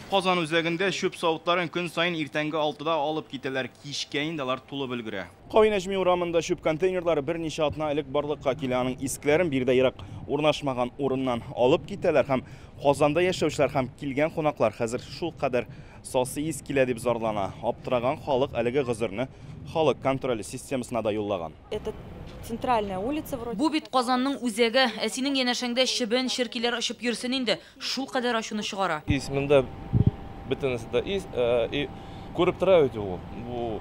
Казан үзәгендә чүп савытларын көн саен иртәнге 6-да алып китәләр. Кичкә инде алар тулып өлгерә. Кави Нәҗми урамында чүп контейнерлары берничә атна элек барлыкка килә. Аның искеләрен биредә ерак урнашмаган урыннан алып китәләр һәм Казанда яшәүчеләр һәм килгән кунаклар хәзер шулкадәр сасы ис килә дип зарлана. Аптыраган халык әлеге гозерне халык контроле системасына да юллаган. Это центральная улица вроде. Бу бит Казанның үзәге, ә синең янәшәңдә чебен, черкиләр очып йөрсен инде, шулкадәр ачуны чыгара. Ис монда бөтенесе дә ис, и күреп тора бит ул, бу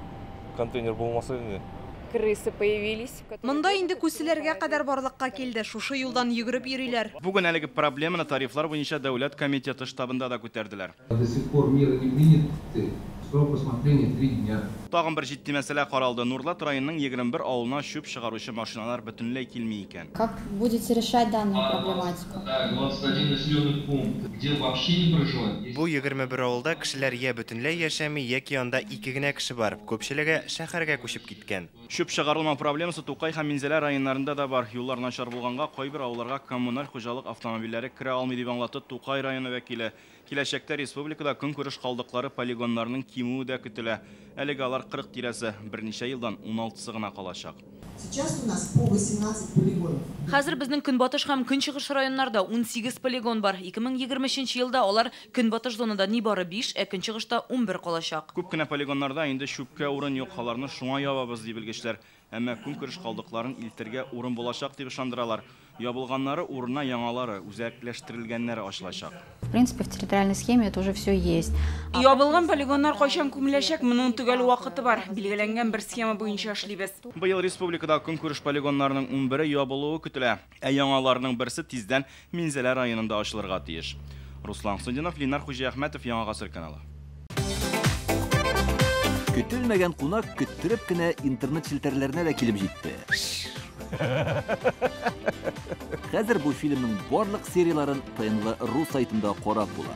контейнер булмаса инде. Крысы появились. Монда инде күселәргә кадәр барлыкка килде, шушы юлдан йөгереп йөриләр. Бүген әлеге проблеманы тарифлар буенча дәүләт комитеты штабында да күтәрделәр. До сих пор меры не приняты, срок рассмотрения 3 дня. Тагын бер җитди мәсьәлә каралды. Нурлат районының 21 авылына чүп чыгаручы машиналар бөтенләй килми икән. Как будете решать данную проблематику? 21 населенный пункт, где вообще не проживают. Бу 21 авылда кешеләр я бөтенләй яшәми, яки анда ике генә кеше бар. Күпчелеге шәһәргә күчеп киткән. Чүп чыгарылмау проблемасы Тукай һәм Минзәлә районнарында да бар. Юллар начар булганга кайбер авылларга коммуналь хуҗалык автомобильләре керә алмый дип аңлатты Тукай районы вәкиле. Киләчәктә республикада көнкүреш калдыклары полигоннарының кимүе дә көтелә. Әлегә алар 40 тирәсе, берничә елдан 16-сы гына калачак. Сейчас у нас по 18 полигонов. Хәзер безнең көнбатыш һәм көнчыгыш районнарда 18 полигон бар. 2023 елда алар көнбатыш зонада нибары 5, ә көнчыгышта 11 калачак. Күп кенә полигоннарда инде чүпкә урын юк, аларны шуңа ябабыз ди белгечләр. Әмма көнкүреш калдыкларын илтергә урын булачак дип ышандыралар. Ябылганнары урынына яңалары, үзәкләштерелгәннәре ачылачак. В принципе, в территориальной схеме это уже все есть. Ябылган полигоннар кайчан күмеләчәк, моның төгәл вакыты бар. Билгеләнгән бер схема буенча эшлибез. Быел республикада көнкүреш полигоннарының 11-е ябылуы көтелә. Ә яңаларының берсе тиздән Минзәлә районында ачылырга тиеш. Руслан Судинов, Ленар Хуҗиәхмәтов, Яңа Гасыр каналы. Көтелмәгән кунак көттереп кенә интернет челтәрләренә дә килеп җитте. Хәзер бу фильмның барлык серияларын ТНВ.ру сайтында карап була.